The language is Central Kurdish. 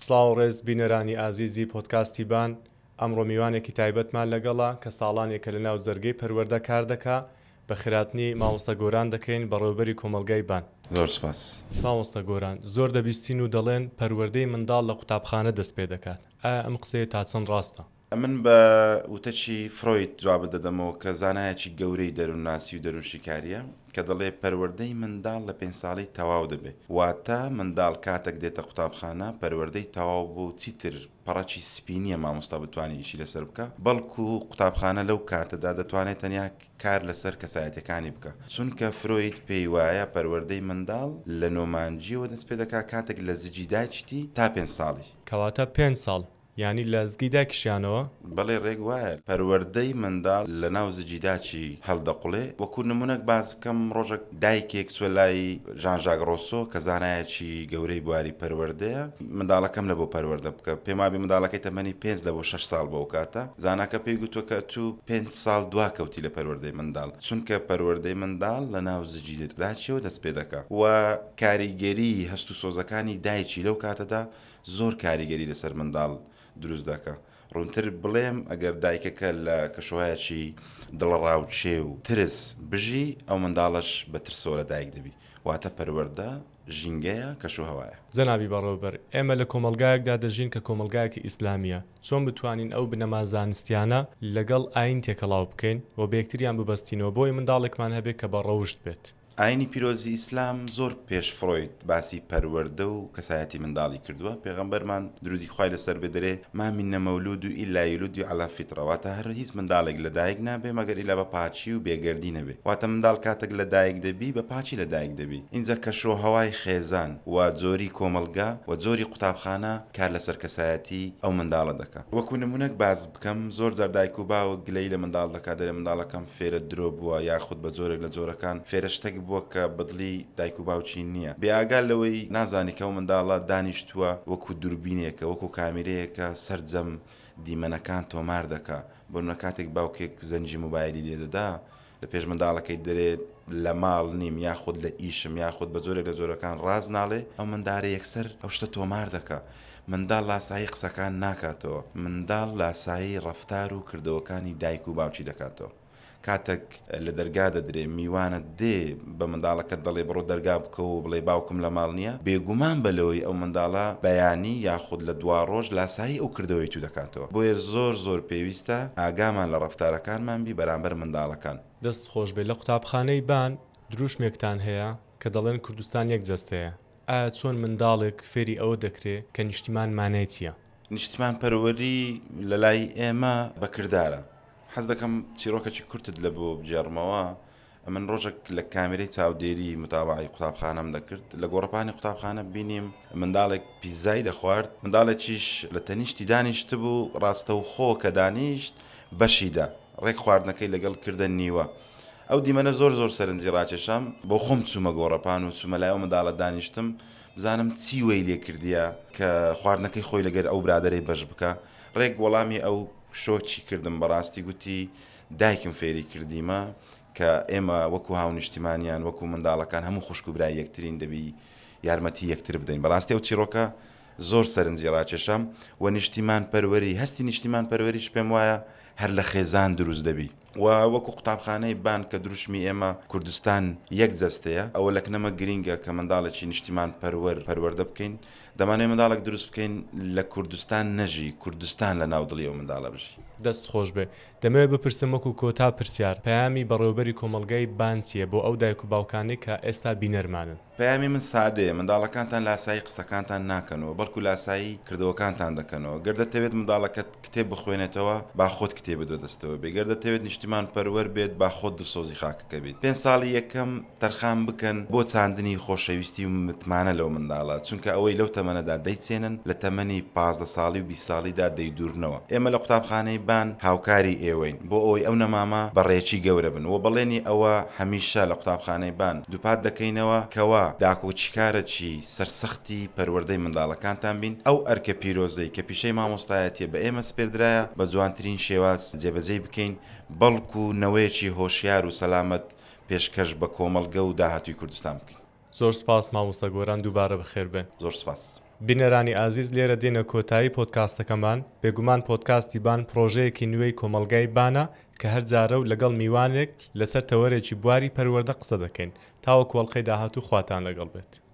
سڵاو و ڕێز بینەرانی ئازیزی پۆدکاستی بان، ئەمڕۆ میوانێکی تایبەتمان لەگەڵە کە ساڵانێکە لەناو جەرگەی پەروەردە کار دەکا، بەخێرهاتنی مامۆستا گۆران دەکەین بەڕێوەبەری کۆمەڵگای بان. زۆر سوپاس. مامۆستا گۆران، زۆر دەبیستین و دەڵێن پەروەردەی منداڵ لە قوتابخانە دەست پێ دەکات، ئایا ئەم قسەیە تا چەند ڕاستە؟ ئەمن بە وتەکی فرۆید جوابت دەدەمەوە کە زانایەکی گەورەی دەروونناسی و دەروونشیکارییە کە دەڵێ پەروەردەی منداڵ لە پێنج ساڵی تەواو دەبێ واتە منداڵ کاتەک دێتە قوتابخانە پەروەردەی تەواو بوو و چیتر پەڕەکی سپی نییە مامۆستا بتوانێ ئیشی لەسەر بکا بەڵکو قوتابخانە لەو کاتەدا دەتوانێ تەنیا کار لەسەر کەسایەتیەکانی بکا چونکە فرۆید پێی وایە پەروەردەی منداڵ لە نۆ مانگیەوە دەست پێ دەکا کاتێک لە زگی دایکیتی تا پێنج ساڵی. کەواتە پێنج ساڵ یانی لە زگی دایکیشیانەوە؟ بەڵێ ڕێک وایە، پەروەردەی منداڵ لە ناو زگی داکی هەڵدەقوڵێ، وەکو نمونەک باس بکەم ڕۆژەک دایکێک چوە لای ژان ژاک ڕۆسۆ کە زانایەکی گەورەی بواری پەروەردەیە، منداڵەکەم لە بۆ پەروەردە بکە، پێم وابێ منداڵەکەی تەمەنی پێنج لە بۆ شەش ساڵ بوە ئەوکاتە، زاناکە پێی گوتوە کە ئەتوو پێنج ساڵ دوا کەوتی لە پەروەردەی منداڵ، چونکە پەروەردەی منداڵ لە ناو زگی داکیەوە دەست پێ دەکا و کاریگەری هەست و سۆزەکانی دایکی لەو کاتەدا زۆر کاریگەری لەسەر منداڵ دروست دەکا. ڕوونتر بڵێم ئەگەر دایکەکە لە کەشوهەوایەکی دڵەڕاوکێ و ترس بژی ئەو منداڵەش بە ترسەوە لە دایک دەبی. واتە پەروەردە ژینگەیە، کەشوهەوایە. جەنابی بەڕێوەبەر، ئێمە لە کۆمەڵگایەکدا دەژین کە کۆمەڵگایەکی ئیسلامییە، چۆن بتوانین ئەو بنەما زانستیانە لەگەڵ ئایین تێکەڵاو بکەین و بەیەکتریان ببەستینەوە بۆی منداڵێکمان هەبێت کە بە ڕەوشت بێت؟ ئاینی پیرۆزی ئیسلام زۆر پێش فرۆید باسی پەروەردە و کەسایەتی منداڵی کردووە، پێغەمبەرمان درودی خوای لەسەر بێ دەرێ، ما منا مولود الا یولد علی فطرە، واتە هەر هیچ منداڵێک لە دایک نابێ مەگەر ئیلا بە پاکی و بێگەردی نەبێ، واتە منداڵ کاتەک لە دایک دەبی بە پاکی لە دایک دەبی، ئینجا کەشوهەوای خێزان و جۆری کۆمەڵگا و جۆری قوتابخانە کار لەسەر کەسایەتی ئەو منداڵە دەکا. وەکو نمونەک باس بکەم، زۆر جار دایک و باوک گلەیی لە منداڵ دەکا دەرێ منداڵەکەم فێرە درۆ بووە یاخود بە جۆرێک لە جۆرەکان فێرە شتەک بووە کە بە دڵی دایک و باوکی نییە. بێ ئاگا لەوەی نازانی کە ئەو منداڵە دانیشتووە وەکو دوربینێکە، وەکو کامیرەیەکە سەرجەم دیمەنەکان تۆمار دەکا. بۆ نمونە کاتێک باوکێک زەنگی مۆبایلی لێ دەدا لە پێش منداڵەکەی دەرێ لە ماڵ نیم یاخود لە ئیشم یاخود بە جۆرێک لە جۆرەکان ڕاست ناڵێ، ئەو مندارە یەکسەر ئەو شتە تۆمار دەکا. منداڵ لاسایی قسەکان ناکاتەوە، منداڵ لاسایی ڕەفتار و کردەوەکانی دایک و باوکی دەکاتەوە. کاتەک لە دەرگا دەدرێ، میوانت دێ، بە منداڵەکەت دەڵێ بڕۆ دەرگا بکەوە و بڵێ باوکم لە ماڵ نییە، بێگومان بە لەوەی ئەو منداڵە بەیانی یاخود لە دواڕۆژ لاسایی ئەو کردەوەی تو دەکاتەوە. بۆیە زۆر زۆر پێویستە ئاگامان لە ڕەفتارەکانمان بی بەرامبەر منداڵەکان. دەست خۆش بێ. لە قوتابخانەی بان دروشمێکتان هەیە کە دەڵێن کوردستان یەک جەستەیە. ئایا چۆن منداڵێک فێری ئەوە دەکرێ کە نیشتیمان مانای چییە؟ نیشتیمانپەروەری لە لای ئێمە بە کردارە. حەز دەکەم چیڕۆکێکی کورتت لە بۆ بگێڕمەوە. ئەمن ڕۆژێک لە کامێرەی چاودێری متابەعەی قوتابخانەم دەکرد، لە گۆڕەپانی قوتابخانە بینیم منداڵێک پیتزای دەخوارد، منداڵێکیش لە تەنیشتی دانیشتبوو، ڕاستەوخۆ کە دانیشت بەشی دا، ڕێک خواردنەکەی لەگەڵ کردە نیوە. ئەو دیمەنە زۆر زۆر سەرنجی ڕاکێشام، بۆ خۆم چوومە گۆڕەپان و چوومە لای ئەو منداڵە دانیشتم، بزانم چی وەی لێ کردیە کە خواردنەکەی خۆی لەگەر ئەو برادەرەی بەش بکا، ڕێک وەڵامی ئەو شۆکی کردم بەڕاستی گوتی دایکم فێری کردیمە کە ئێمە وەکو هاونیشتیمانیان وەکو منداڵەکان هەموو خوشک و برای یەکترین دەبی یارمەتی یەکتر بدەین بەڕاستی ئەو چیڕۆکە زۆر سەرنجی ڕاکێشام و نیشتیمان پەروەری هەستی نیشتیمان پەروەریش پێم وایە هەر لە خێزان دروست دەبی و وەکو قوتابخانەی بان کە دروشمی ئێمە کوردستان یەک جەستەیە ئەوە لەکنەمە گرینگە کە منداڵێکی نیشتیمان پەروەر پەروەردە بکەین دەمانەوێت منداڵێک دروست بکەین لە کوردستان نەژی کوردستان لە ناو دڵی ئەو منداڵە بژی. دەست خۆش بێ. دەمەوێت بپرسم وەکو کۆتا پرسیار، پەیامی بەڕێوەبەری کۆمەڵگای بان چییە بۆ ئەو دایک و باوکانەی کە ئێستا بینەرمانن؟ پەیامی من سادەیە، منداڵەکانتان لاسایی قسەکانتان ناکەنەوە، بەڵکو لاسایی کردەوەکانتان دەکەنەوە. گەر دەتەوێت منداڵەکەت کتێب بخوێنێتەوە، با خۆت کتێبت بەدەستەوە بێ. گەر دەتەوێت نیشتیمانپەروەر بێت، با خۆت دڵسۆزی خاکەکە بیت. پێنج ساڵی یەکەم تەرخان بکەن بۆ چاندنی خۆشەویستی و متمانە لەو منداڵە، چونکە ئەوەی لەو تەمەنەدا دەیچێنن، لە تەمەنی 15 ساڵی و 20 ساڵیدا دەیدوورنەوە. ئێمە لە قوتابخانەی بان هاوکاری ئێوەین بۆ ئەوەی ئەو نەمامە بە ڕێکی گەورە بن و بەڵێنی ئەوە هەمیشە لە قوتابخانەی بان دووپات دەکەینەوە کەوا داکۆکیکارەکی سەرسەختی پەروەردەی منداڵەکانتان بین، ئەو ئەرکە پیرۆزەی کە پیشەی مامۆستایەتیە بە ئێمە سپێردرایە بە جوانترین شێواز جێبەجێی بکەین، بەڵکو نەوەیەکی هۆشیار و سەلامەت پێشکەش بە کۆمەڵگە و داهاتووی کوردستان بکەین. زۆر سوپاس مامۆستا گۆران دووبارە بەخێربێن. زۆر سوپاس. بینەرانی ئازیز لێرە دێینە کۆتایی پۆدکاستەکەمان، بێگومان پۆدکاستی بان پڕۆژەیەکی نوێی کۆمەڵگای بانە کە هەر جارە و لەگەڵ میوانێک لەسەر تەوەرێکی بواری پەروەردە قسە دەکەین. تاوەکو ئەڵقەی داهاتوو خواتان لەگەڵ بێت.